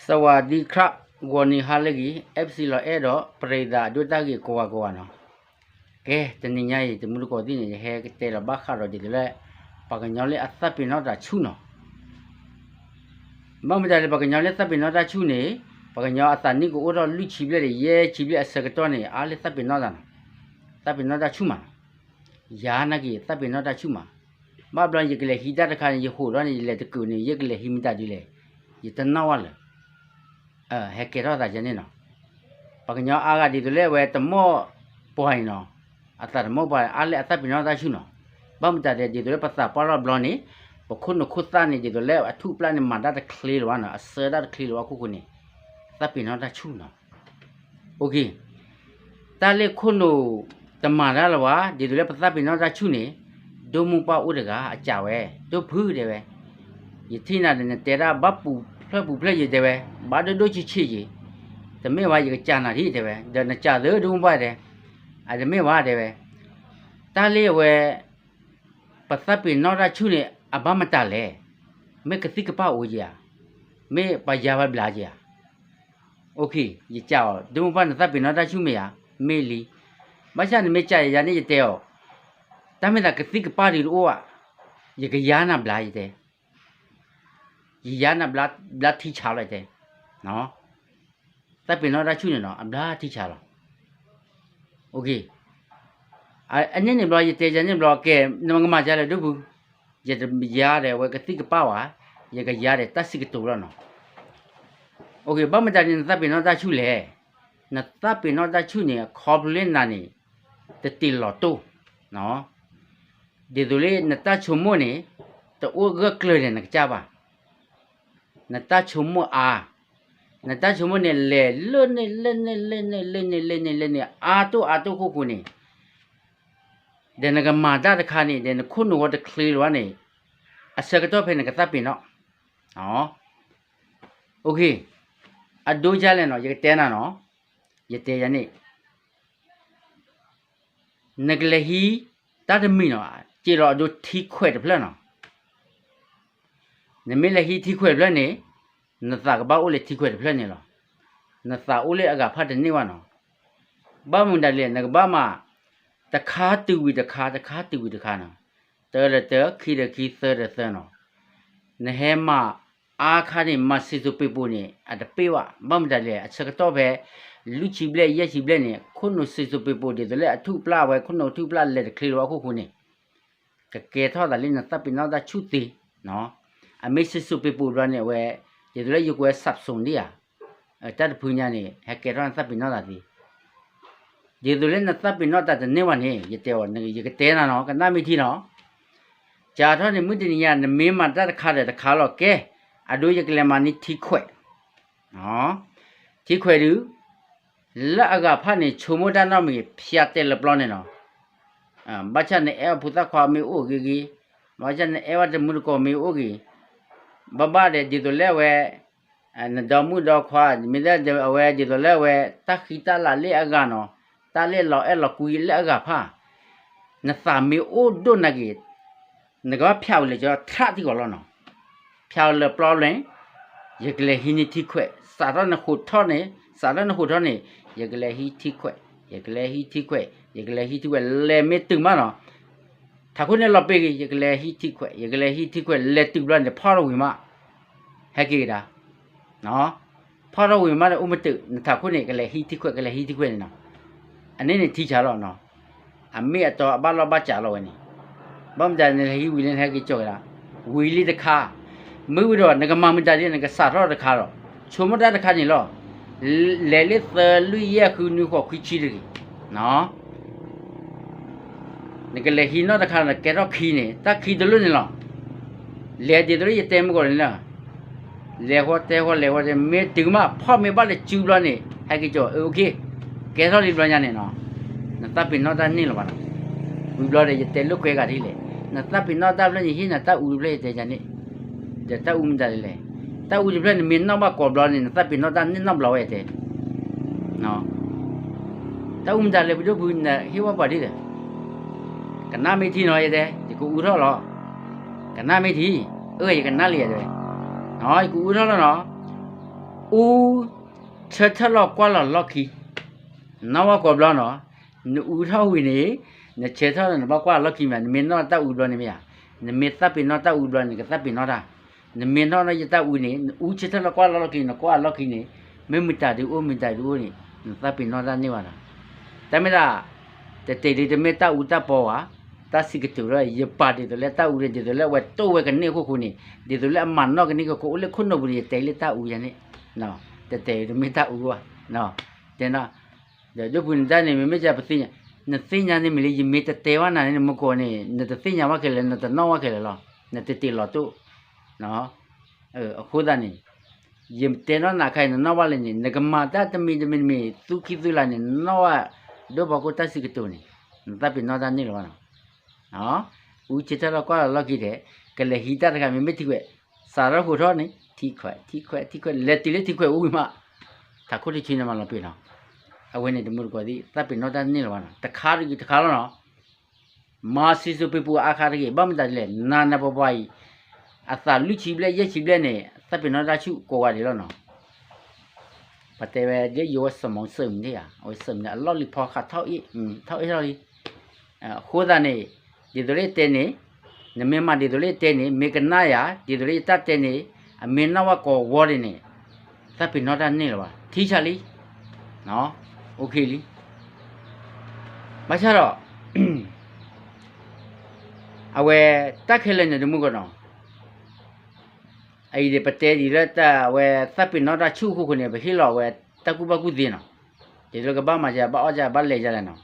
สวัสดีครับ ဂီၤနံၤဟါလၢအဂ့ၤ FC လီၤအဲၣ်ဒီး ပရံသးအဒိတၢ်ဂ့ၢ်ကိးဂၤကိးဂၤနီၤ. ကဲ တနံၤညါအံၤ တမူတကိးသ့ၣ်န့ၣ် ယဟဲကတဲလီၤဘၣ်ဃးဒီးဒ်သိးလၢ ပှၤကညီလၢအသးပ့ၤနီၣ်တၢ်ဆူၣ်နီၤ. ဘၣ်မတၤလဲၣ် ပှၤကညီလၢသးပ့ၤနီၣ်တၢ်ဆူၣ်န့ၣ် ပှၤကညီအသးနံၣ်ကအိၣ်ထီၣ်လွံၢ်ဆံဘျဲၣ်ဒီး ယဲၢ်ဆံဘျဲၣ်အဆၢကတီၢ်န့ၣ် အါလၢသးပ့ၤနီၣ်တၢ်နီၤ. သးပ့ၤနီၣ်တၢ်ဆူၣ်မးနီၤ. ယၤနာ်က့ၤ သးပ့ၤနီၣ်တၢ်ဆူၣ်မး. ဘၣ်ဘျီယကလဲၤဟံးတၢ်တခါန့ၣ် ယဟိးဒီးန့ၣ် ယလဲၤတကုာ်န့ၣ် ယကလဲၤဟံးမတၤဒ်လဲၣ်. ယတနီၣ်ဝဲလၢာ် ဟဲကဲထီၣ်သးယၤန့ၣ်နီၤ. ပှၤကညီအါဂၤဒ်သိးလၢအဝဲတမီၢ်ပှၤအံၤနီၤ, အသးတမီၢ်ပှၤ အါလၢအသးပ့ၤနီၣ်တၢ်ဆူၣ်နီၤ. ဘၣ်မတၤလဲၣ် ဒ်သိးလၢပသးပှၢ်ထီၣ်ဘျီန့ၣ် ပခိၣ်နူာ်ခိၣ်သၣ်န့ၣ် ဒ်သိးလၢအထူၣ်အပျၢ်န့ၣ် မၤတၢ်တချ့လၢၤဘၣ်နီၤ, အဆၢတၢ်တချ့လၢၤဘၣ်အခိၣ်ဃိန့ၣ် သးပ့ၤနီၣ်တၢ်ဆူၣ်နီၤ. တၢ်လၢခိၣ်နူာ်တမၤတၢ်လၢၤဘၣ် ဒ်သိးလၢပသးပ့ၤနီၣ်တၢ်ဆူၣ်န့ၣ်, ဒိၣ်မိၢ်ပှၢ်အိၣ်တဂၤအစံးဝဲ, ဒိၣ်ဖုတဲဝဲ, ယထံၣ်နၤဒီးနတဲတၢ်ဘၣ်ပူၤဖျၢၣ်ပူၤဖျၢၣ် ယတဲဝဲ, ဘၣ်ဒိၣ်ဒိၣ်ဆံးဆံးယံၤ, တမ့ၢ်ဘၣ် ယကစံးနၤဒ်တဲဝဲ, ဒီးနစံးသၢဒိၣ်မိၢ်ပှၢ်တဲ, အတမ့ၢ်ဘၣ်တဲဝဲ, တၢ်လၢအဝဲ ပသးပ့ၤနီၣ်တၢ်ဆူၣ်န့ၣ် အဘၣ်မတၤလဲၣ်, မ့ၢ်ကသံၣ်ကပၢ်အိၣ်ဧါ, မ့ၢ်ပှၤယါဝဲဘျါဧါ. ယစံးအီၤ ဒိၣ်မိၢ်ပှၢ် နသးပ့ၤနီၣ်တၢ်ဆူၣ်မ့ၢ်ဧါ, မ့ၢ်လံ. ဘၣ်ဆၣ်နမ့ၢ်စံးယၤန့ၣ် ယတဲအီၤ, တၢ်မ့ၢ်သးကသံၣ်ကပၢ်ဒုးတအိၣ်ဘၣ်, ယကယါနၤဘျါယတဲ, ယယါနၤဘျါထံဆးလီၤယတဲ. သးပ့ၤနီၣ်တၢ်ဆူၣ်န့ၣ်နီၤ အဘျါထံဆးလီၤ. အန့ၣ်န့ၣ်ဘျီ ယတဲယၤန့ၣ်ဘျီ ကဲ နမၤကမၤယၤလဲၣ်ဒိၣ်ဖု, ယတယါဒီးအဝဲကသံၣ်ကပၢ်ဘၣ်, ယကယါဒီးတၢ်စံးကတိၤလီၤနီၤ. ဘၣ်မတၤဒ်နသးပ့ၤနီၣ်တၢ်ဆူၣ်လဲၣ်, နသးပ့ၤနီၣ်တၢ်ဆူၣ်န့ၣ် ခီဖျိလၢနၤန့ၣ် တတ့ၢ်လီၤတိၢ်, ဒ်သိးလၢနတၢ်ဆိကမိၣ်န့ၣ် တအိၣ်ဂၢၢ်ကျၢၤဒီးနကစၢ်ဘၣ်. နတၢ်ဆိကမိၣ်အါ, နတၢ်ဆိကမိၣ်န့ၣ် လဲၤလၢန့ၣ်လၢန့ၣ်လၢန့ၣ်လၢန့ၣ်လၢန့ၣ်လၢန့ၣ် အါတိၢ်အါတိၢ်ခိၣ်ဃိန့ၣ်, ဒီးနကမၤတၢ်တခါန့ၣ် ဒီးနခိၣ်နူာ်ဝဲတချ့လၢၤဘၣ်န့ၣ်, အဆၢကတီၢ်ဖဲနကသးပ့ၤနီၣ်, အဒိဒ်လဲၣ်နီၤ ယကတဲနၤနီၤ, ယတဲယၤန့ၣ် နကလဲၤဟံးတၢ်တမံၤနီၤ, စ့လီၤအဒိထံခွဲးတဖျၢၣ်နီၤ. နမ့ၢ်လဲၤဟံးထံခွဲးတဖျၢၣ်န့ၣ်, နသးကဘၣ်အိၣ်လၢထံခွဲးတဖျၢၣ်န့ၣ်လီၤ. နသးအိၣ်လၢအဂၤဖၣ်တန့ၢ်ဘၣ်နီၤ. ဘၣ်မနုၤဒ်လဲၣ် နကဘၣ်မၤ တခါတုၤဝံၤတခါ တခါတုၤဝံၤတခါနီၤ, တၢဒီးတၢ ခံဒီးခံ သၢဒီးသၢနီၤ. နဟဲမၤအါခါန့ၣ် မၤစံၣ်စိၤပ့ၤပိၤန့ၣ် အတပ့ၢ်ဘၣ်. ဘၣ်မနုၤဒ်လဲၣ် အဆၢကတီၢ်ဖဲ လွံၢ်ဆံဘျဲၣ် ယဲၢ်ဆံဘျဲၣ်န့ၣ် ခိၣ်နူာ်စံၣ်စိၤပ့ၤပိၤ ဒ်သိးလၢအထူၣ်ပျၢ်ဝဲ ခိၣ်နူာ်ထူၣ်ပျၢ်လဲၤတချ့လၢၤဘၣ်အခိၣ်ဃိန့ၣ်, ကကဲထီၣ်သးလၢနသးပ့ၤနီၣ်တၢ်ဆူၣ်သ့. အမ့ၢ်စံၣ်စိၤပ့ၤပိၤဘျီန့ၣ် အဝဲ ဒ်သိးလၢယကွဲး Samsung ဒ်ဧါ, တၢ်တဖုညါန့ၣ် ဟဲကဲထီၣ်နသးပ့ၤနီၣ်တၢ်သ့. ဒ်သိးလၢနသးပ့ၤနီၣ်တၢ်တန့ၢ်ဘၣ်န့ၣ် ယတဲအီၤ ယကတဲနၤနီၤ ကနၣ်မ့ၢ်ထံနီၤ. စးထီၣ်န့ၣ် မုၢ်တနံၤညါ နမ့ၢ်မၤတၢ်တခါဒီးတခါလီၤ ကဲ, အဒိ ယကလဲၤမၤန့ၢ်ထံခွဲး, ထံခွဲးဒုး လၢအဂၤဖၣ်န့ၣ် ဆိကမိၣ်တၢ်နီတမံၤ ဖျါတဲလၢပျီန့ၣ်လီၤ. ဘၣ်ဆၣ်နအဲၣ်အဖိသၣ်ခွါမ့ၢ်အိၣ်ဂ့ၤဂ့ၤ, ဘၣ်ဆၣ်နအဲၣ်ဝဲတမုၢ်တကိးမ့ၢ်အိၣ်ဂ့ၤ, ဘၣ်ဘၣ်ဒီး ဒ်သိးလၢအဝဲ နဒီမုၣ်ဒီခွါ မ့ၢ်ဒၣ်အဝဲ ဒ်သိးလၢအဝဲ တၢ်ဃံတၢ်လၤလၢအဂၤနီၤ, တၢ်လၢလီၤအဲၣ်လီၤကွံလၢအဂၤဖၣ်, နသးမ့ၢ်အိၣ်ဒိၣ်နာ်က့ၤ နကဘၣ်ဖျါဝဲလၢကၠီထးထံကီၢ်လီၤနီၤ. ဖျါဝဲလၢပျီလၢ ယကလဲၤဟံးန့ၢ်ထံခွဲး, စးထီၣ်နဃိးထီၣ်န့ၣ်, စးထီၣ်နဃိးထီၣ်န့ၣ်, ယကလဲၤဟံးထံခွဲး, ယကလဲၤဟံးထံခွဲး, ယကလဲၤဟံးထံခွဲး လဲၤမ့ၢ်တုၤမးနီၤ, ထးခိၣ်န့ၣ်လီၤပ့ၢ်ဂ့ၤ ယကလဲၤဟံးထံခွဲး, ယကလဲၤဟံးထံခွဲး လဲၤတုၤဘျီန့ၣ် ဖီၣ်ထီၣ်ဝံၤမး, ဟဲက့ၤကဒါ ဖီၣ်ထီၣ်ဝံၤမးန့ၣ် အိၣ်မ့ၢ်တုၤ နထးခိၣ်န့ၣ် ကလဲၤဟံးထံခွဲး ကလဲၤဟံးထံခွဲးန့ၣ်နီၤ, အန့ၣ်န့ၣ်ထံဆးလီၤနီၤ, အမ့ၢ်အတီအဘၣ်လီၢ်ဘၣ်စးလီၤဝဲန့ၣ်, ဘၣ်မတၤနလဲၤဟံးဝံၤလၢ နဟဲက့ၤကၠီကဒါ, ဝံၤလံတခါ, မ့ၢ်ဝံၤဒီး နကမၤမတၤဒ် နကစးထီၣ်တခါဒီး, ဆိကမိၣ်တၢ်တခါန့ၣ်လီၤ, လဲၤလၢသၢလွံၢ်ယဲၢ်ဃုနွံဃိးခွံဆံတဂ့ၤ, နကလဲၤဟံးနီၢ်တခါဒီး ကဲထီၣ်ခံန့ၣ် တၢ်ခံတလိၣ်န့ၣ်လီၤ, လဲၤဒ်သိးလၢယတဲမုၢ်ကီၢ်န့ၣ်လီၤ, လဲၤဃီတဲဃီ လဲၤဃီတဲ မ့ၢ်တုၤမး ဖီၣ်မ့ၢ်ဘၣ်လၢစုဘျီန့ၣ် ဟဲက့ၤကၠီ အ OK, ကဲထီၣ်လံဘျီညါန့ၣ်နီၤ, နသးပ့ၤနီၣ်တၢ်န့ၢ်လၢၤဘၣ်နီၤ, ဝံၤဘျီဒီး ယတဲလိာ်ကွဲဂၤဒ်လဲၣ်, နသးပ့ၤနီၣ်တၢ်ဖျၢၣ်န့ၣ် ဟ့ၣ်နၤတၢ်အူတဖျၢၣ် ယတဲယၤန့ၣ်, ဒီးတၢ်အူမတၤလဲၣ်လဲၣ်, တၢ်အူတဖျၢၣ်န့ၣ် မ့ၢ်နီၣ်ဘၣ်ကိးဘျီန့ၣ် နသးပ့ၤနီၣ်တၢ်န့ၢ်နီတဘျီဝဲယတဲ တၢ်အူမတၤလဲၣ် ပဒိၣ်ဖု နဟ့ၣ်ဝဲပှၤဒ်လဲၣ်, ကနၣ်မ့ၢ်ထံနီၤ ယတဲ ယကအူထီၣ်လီၤ, ကနၣ်မ့ၢ်ထံ, အၢ ယကနၣ်လံယတဲ, ယကအူထီၣ်လီၤနီၤ, အူဆၢထၢၣ်လီၤကွၢ်လီၤလီၢ်ခံ, နီၣ်ဝဲကိးဘျီနီၤ, နအူထီၣ်ဝံၤန့ၣ်, နဆၢထၢၣ်လီၤနဘၣ်ကွၢ်လီၢ်ခံမ့ၢ်, နမ့ၢ်နီၣ်တၢ်အူဘျီန့ၣ်မ့ၢ်ဧါ, နမ့ၢ်သးပ့ၤနီၣ်တၢ်အူဘျီန့ၣ် နကသးပ့ၤနီၣ်တၢ်, နမ့ၢ်နီၣ်နီၣ်ယတၢ်အူန့ၣ် နအူဆၢထၢၣ်လီၤကွၢ်လီၤလီၢ်ခံ နကွၢ်လီၢ်ခံန့ၣ်, မ့ၢ်မတၤဒုးအိၣ် မတၤဒုးအိၣ်န့ၣ် နသးပ့ၤနီၣ်တၢ်န့ၢ်ဘၣ်နီၤ, တၢ်မ့ၢ်ဒၣ် တတဲဒုးတမ့ၢ်တၢ်အူတၢ်ပီဘၣ်, တၢ်စံးကတိၤဒီး ယပာ်ဒ်သိးလၢတၢ်အူန့ၣ် ဒ်သိးလၢအဝဲတိၢ်ဝဲကန့ၢ်အခိၣ်ဃိန့ၣ်, ဒ်သိးလၢအမၤနီၣ်ကန့ၢ်ကကိးအိၣ်လၢခိၣ်နူာ်ပူၤန့ၣ် ယတဲလၢတၢ်အူယၤန့ၣ်, တတဲဒုးတမ့ၢ်တၢ်အူဘၣ်, တဲနီၤ, ဒီးဒိၣ်ပူၤန့ၣ်တၢ်န့ၣ် မ့မ့ၢ်ကပသ့ၣ်ညါ, နသ့ၣ်ညါန့ၣ်မ့ၢ်လၢ ယမ့ၢ်တတဲဘၣ်နၤန့ၣ် နမူကီၢ်န့ၣ် နတသ့ၣ်ညါဘၣ်ခဲလၢာ် နတနီၣ်ဘၣ်ခဲလၢာ်လီၤ, နတတ့ၢ်လီၤတိၣ် အဃိသတးန့ၣ်, ယတဲနီၣ်နၤခါအံၤ နနီၣ်ဘၣ်လဲၣ်န့ၣ် နကမၤတၢ်တမံၤတမံၤတမံၤ သူခံသူလၢ်န့ၣ် နနီၣ်ဘၣ် ဒိၣ်ဘီကိၣ်တၢ်စံးကတိၤန့ၣ်, နသးပ့ၤနီၣ်တၢ်န့ၢ်လၢၤဘၣ်နီၤ, အူဆၢထၢၣ်လီၤကွၢ်လီၤလီၢ်ခံဒီး, ကလဲၤဟံးတၢ်တခါ မ့မ့ၢ်ထံခွဲး, စးထီၣ်ဃိးထီၣ်န့ၣ် ထံခွဲး ထံခွဲး ထံခွဲး လဲၤတုၤလၢထံခွဲးအိၣ်ဝံၤမး, ထးခိၣ်တဆံန့ၣ်မၤလီၤပ့ၤနီၤ, အဝဲန့ၣ်တမူတကိးသ့ၣ် သးပ့ၤနီၣ်တၢ်န့ၢ်လၢၤဘၣ်နီၤ, တခါတဂ့ၤတခါလီၤနီၤ မၤစံၣ်စိၤပ့ၤပူၤအါခါတဂ့ၤ ဘၣ်မတၤဒ်လဲၣ် နၤနၤပှၤပှၤအံၤ, အသးလွံၢ်ဆံဘျဲၣ်ယဲၢ်ဆံဘျဲၣ်န့ၣ် သးပ့ၤနီၣ်တၢ်ဆူၣ်ကိးဂၤဒဲးလီၤနီၤ, ပတဲဝဲဒ်ယိဝဲစီၤမိၤစ့ၣ်မနုၤဧါ အဝဲစီၤမနုၤအလီၢ်လံၤဖီဃးထီၣ်အ့ၣ် ထီၣ်အ့ၣ်ထီၣ်လံ, အဃိသတးန့ၣ်, ဒ်သိးလၢယတဲန့ၣ်, နမ့ၢ်မၤဒ်သိးလၢယတဲန့ၣ် မ့ၢ်ကနၣ်ယၤ ဒ်သိးလၢယတၢ်တဲန့ၣ်, အမ့ၢ်နီၣ်ဝဲကိးဝီဒ်န့ၣ်, သးပ့ၤနီၣ်တၢ်န့ၢ်လၢၤဘၣ် ထံဆးလံ, အိၣ်ခ့လံ, ဘၣ်ဆၣ်ဒီး အဝဲ တၢ်ခဲလၢာ်န့ၣ်တမူကီးနီၤ, အအံၤန့ၣ် ပတဲဒ်လၢတၢ်အဝဲသးပ့ၤနီၣ်တၢ်ဆူၣ်အဃိဃိန့ၣ် ပဟ့ၣ်လီၤအဝဲတၢ်ကူၣ်ဘၣ်ကူၣ်သ့နီၤ, ဒ်သိးကဘၣ်မၤယၤ ဘၣ်အီၣ်ယၤ ဘၣ်လဲၤယၤလဲၣ်နီၤ,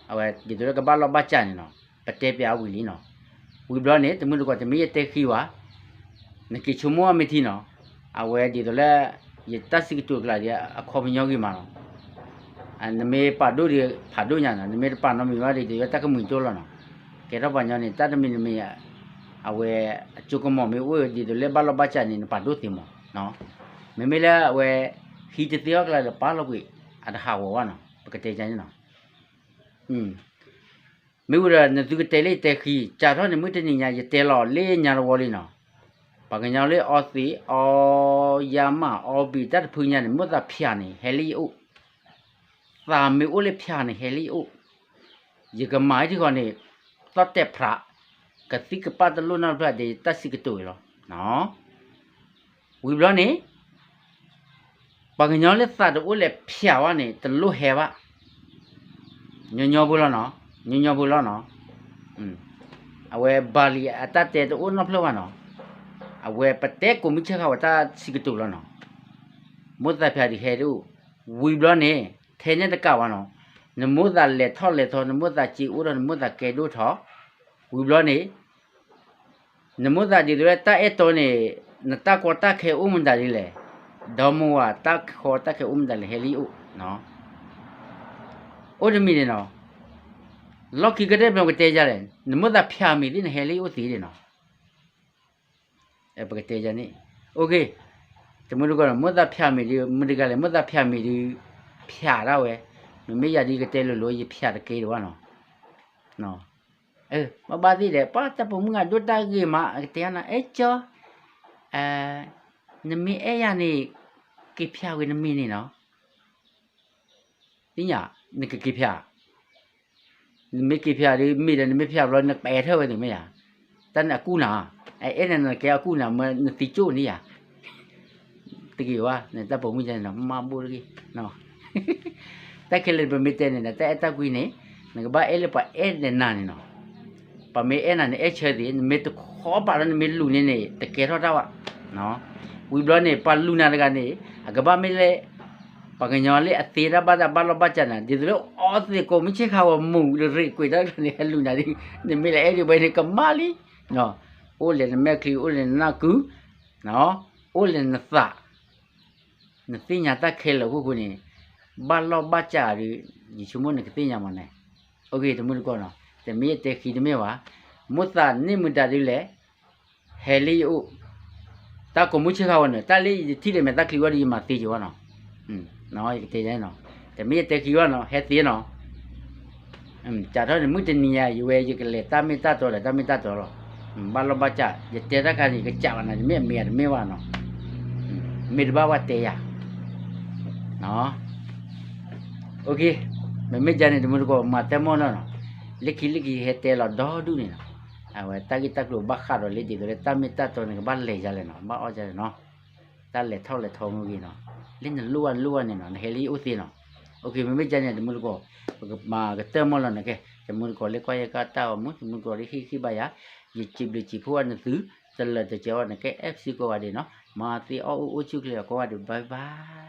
အဝဲဒ်သိးလၢကဘၣ်လီၢ်ဘၣ်စးန့ၣ်နီၤ, ပတဲပျးအဝံၤလံနီၤ, ဝံၤဘျီန့ၣ် တမူတကိး တမ့ၢ်ယတဲဃံဝဲ နက့ၤဆိကမိၣ်အီၤမ့ၢ်ထံနီၤ, အဝဲဒ်သိးလၢ ယတၢ်စံးကတိၤကျါဒီး အခီပညီဂ့ၤမးနီၤ, နမ့ၢ်ပာ်ဒိၣ်ဒီးဖးဒိၣ်ညါနီၤ, နမ့ၢ်တပာ်နီတမံၤဘၣ်ဒီး ဒ်သိးတၢ်ကမုာ်တိၢ်လီၤနီၤ, ကဲထီၣ်ပှၤညီန့ၣ် တၢ်တမံၤတမံၤ အဝဲအစိကမီၤမ့ၢ်အိၣ်ဒ်သိးလၢဘၣ်လီၢ်ဘၣ်စးန့ၣ် နပာ်ဒိၣ်သ့မး, မ့မ့ၢ်လၢအဝဲ ဟံးတသ့အီၣ်ကျါဒီး ပာ်လီၤကွံာ် အတဟးဂီၤဘၣ်နီၤ, ပကတဲန့ၣ်နီၤ မ့ၢ်ဝံၤဒီး နသုကတဲလၢယတဲဃံ, စးထီၣ်န့ၣ် မုၢ်တနံၤညါ ယတဲလီၤလၢညါတဝီလံနီၤ, ပှၤကညီလၢအီသံး အီယါမး အီဘံၣ် တၢ်တဖုညါန့ၣ် မိၣ်သးဖၠးန့ၣ် ဟဲလၢယအိၣ်, သးမ့ၢ်အိၣ်လၢဖၠးန့ၣ် ဟဲလၢယအိၣ်, ယကမၤဟဲထံဃီန့ၣ် သီၣ်တဲာ်ဖြး, ကသံကပာ်တလိၣ်နီတဖျၢၣ်ဒီး ယတၢ်စံးကတိၤအံၤလီၤ. ဝံၤဘျီန့ၣ် ပှၤကညီလၢသးတအိၣ်လဲၣ်ဖၠးဝဲန့ၣ် တလိၣ်ဟဲဘၣ်, ညီညီဖိလီၤနီၤ, ညီညီဖိလီၤနီၤ, အဝဲဘၣ်လံအတၢ်တဲတအိၣ်နီတဖျၢၣ်ဘၣ်နီၤ, အဝဲပတဲကိးမုၢ်ဆ့ၣ်ခါဝဲတၢ်စံးကတိၤလီၤနီၤ, မိၣ်သးဖၠးဒုးဟဲတအိၣ်, ဝံၤဘျီန့ၣ် ထဲန့ၣ်တကးဘၣ်နီၤ, နမိၣ်သးလဲၤထီၣ်လဲၤထီ နမိၣ်သးစ့အိၣ်ထီၣ် နမိၣ်သးကဲဒိၣ်ထီၣ်, ဝံၤဘျီန့ၣ် နမိၣ်သးဒ်သိးလၢတၢ်အဲၣ်တီန့ၣ် နတၢ်ကီတၢ်ခဲအိၣ်မတၤဒ်လဲၣ်, ဒီမါဝၤတၢ်ကီတၢ်ခဲအိၣ်မတၤလဲၣ် ဟဲလၢယအိၣ်, အိၣ်တမံၤန့ၣ်နီၤ, လီၢ်ခံကတၢၢ်ပကတဲယၤလဲၣ် နမိၣ်သးဖၠးမံၤသ့ၣ် နဟဲလၢယအိၣ်သ့ဒၣ်နီၤ ပကတဲယၤန့ၣ်, အိၣ်ခ့, တမူတကိး မိၣ်သးဖၠးမံၤဒုး မတၤတဂၤလဲၣ် မိၣ်သးဖၠးမံၤဒုး ဖၠးဒၣ်ဝဲ, မ့မ့ၢ်ယၤဒ်ယကတဲလိၤလိၤ ယဖၠးတကဲဒံးဘၣ်နီၤ, ဘၣ်ဘၣ်သ့ၣ်ဒီး ပှၤတၢ်ပိာ်မုၣ်ဂၤဒိၣ်တၢ်ဂ့ၤမး ကတဲအီၤနီၤ အဲၣ်ကၠီ, နမ့ၢ်အဲၣ်ယၤန့ၣ် က့ၤဖၠးဝံၤနမံၤန့ၣ်နီၤ သ့ၣ်ညါ, နကက့ၤဖၠး, နမ့ၢ်က့ၤဖၠးဒီး မ့ၢ်ဒီးနမ့ၢ်ဖၠးဘျီ နကပဲာ်ထၢၣ်ဝဲန့ၣ်မ့ၢ်ယၤ, တၢ်နအကူၣ်နၤ, အအဲၣ်နၤနကဲအကူၣ်နၤ မ့ၢ်နသံကၠိၣ်န့ၣ်ယၤ, တဂ့ၤဝဲ နတၢ်ပိာ်မုၣ်ယၤန့ၣ်နီၤ မၤဘိတဂ့ၤ တၢ်ခဲလၢာ်ပမ့ၢ်တဲန့ၣ် နတၢ်အဲၣ်တၢ်ကွံန့ၣ် နကဘၣ်အဲၣ်လၢပှၤအဲၣ်နၤန့ၣ်နီၤ, ပှၤမ့ၢ်အဲၣ်နၤန့ၣ် အဲၣ်ဆၢသ့ၣ် နမ့ၢ်တခီပာ်လီၤ နမ့ၢ်လူၤန့ၣ်န့ၣ် တကဲထီၣ်တၢ်ဘၣ်, ဝံၤဘျီန့ၣ် ပှၤလူၤနၤတဂၤန့ၣ် အကဘၣ်မ့ၢ်လၢ ပှၤကညီလၢအသ့တၢ်ဘၣ်တၢ်ဘၣ်လီၢ်ဘၣ်စးနၤ ဒ်သိးလၢအီသံးကိးမုၢ်ဆ့ၣ်ခါဝဲမူးရ့ၣ်ကွံာ်တၢ်တဂၤန့ၣ် ဟဲလူၤနၤဒ် နမ့ၢ်လၢအဲၣ်ဒ်ဝဲန့ၣ် ကမၣ်လံ, အိၣ်လဲၣ်နမဲာ်ချံ အိၣ်လဲၣ်နနၢ်ကု အိၣ်လဲၣ်နသး နသ့ၣ်ညါတၢ်ခဲလၢာ်အဃိဃိန့ၣ် ဘၣ်လီၢ်ဘၣ်စးဒီး ယဆိကမိၣ်နကသ့ၣ်ညါမးန့ၣ်, အိၣ်ဂ့ၤ တမူတကိးနီၤ တမ့ၢ်ယတဲဃံတမ့ၢ်ဘၣ်, မိၣ်သးန့ၣ်မတၤဒ်လဲၣ် ဟဲလၢယအိၣ်, တၢ်ကိးမုၢ်ဆ့ၣ်ခါဝဲန့ၣ် တၢ်လၢယထံၣ်ဒီးမဲာ်တၢ်ချံဝဲဒီး ယမၤသ့က့ၤဝဲနီၤ, ယကတဲယၤနီၤ, တမ့ၢ်ယတဲဃံဝဲနီၤ ဟဲသ့နီၤ စးထီၣ်န့ၣ် မုၢ်တနံၤညါ ယဝဲယကလဲၤတၢ်မ့ၢ်တၢ်တီဒီး တၢ်မ့ၢ်တၢ်တီလီၤ, ဘၣ်လီၢ်ဘၣ်စး ယတဲတၢ်ခါန့ၣ် ယကစးဘၣ်နၤ ယမ့ၢ်အမ့ၢ်အတမ့ၢ်ဘၣ်နီၤ, မ့ၢ်တဘၣ်ဘၣ်တဲယၤ, မ့မ့ၢ်ဒ်န့ၣ် တမူတကိး မၤတဲမီၢ်လီၤနီၤ, လၢခံလၢခံဟဲတဲလီၤဒီဒူၣ်န့ၣ်နီၤ, အဝဲတၢ်ဂ့ၢ်တၢ်ကျိၤဘၣ်ဃးဒီးလၢဒ်သိးလၢ တၢ်မ့ၢ်တၢ်တီန့ၣ် ကဘၣ်လဲၤဒ်လဲၣ်နီၤ, ဘၣ်အီၣ်ဒ်လဲၣ်နီၤ, တၢ်လဲၤထီၣ်လဲၤထီမ့ၢ်ဂ့ၤနီၤ, လၢနလိၣ်ဘၣ်လိၣ်ဘၣ်န့ၣ်နီၤ နဟဲလၢယအိၣ်သ့နီၤ. မ့မ့ၢ်ဒ်န့ၣ် တမူတကိး ပကမၤကတၢၢ်မီၢ်လီၤနီၤ, ကဲ တမူတကိးလၢကွၢ်ယဲၢ်ကတၢ်အီၤမူ တမူတကိးလၢဟ့ၣ်ဂံၢ်ဘါယၤ, ယစံးဘျုးစံးဖှိၣ်ဘၣ်နသု တလၢာ်တစဲးအီၤ နကဲ F C ကိးဂၤဒဲးနီၤ, မ်သုအိၣ်အိၣ်ဆူၣ်ချ့ကိးဂၤဒဲး bye bye.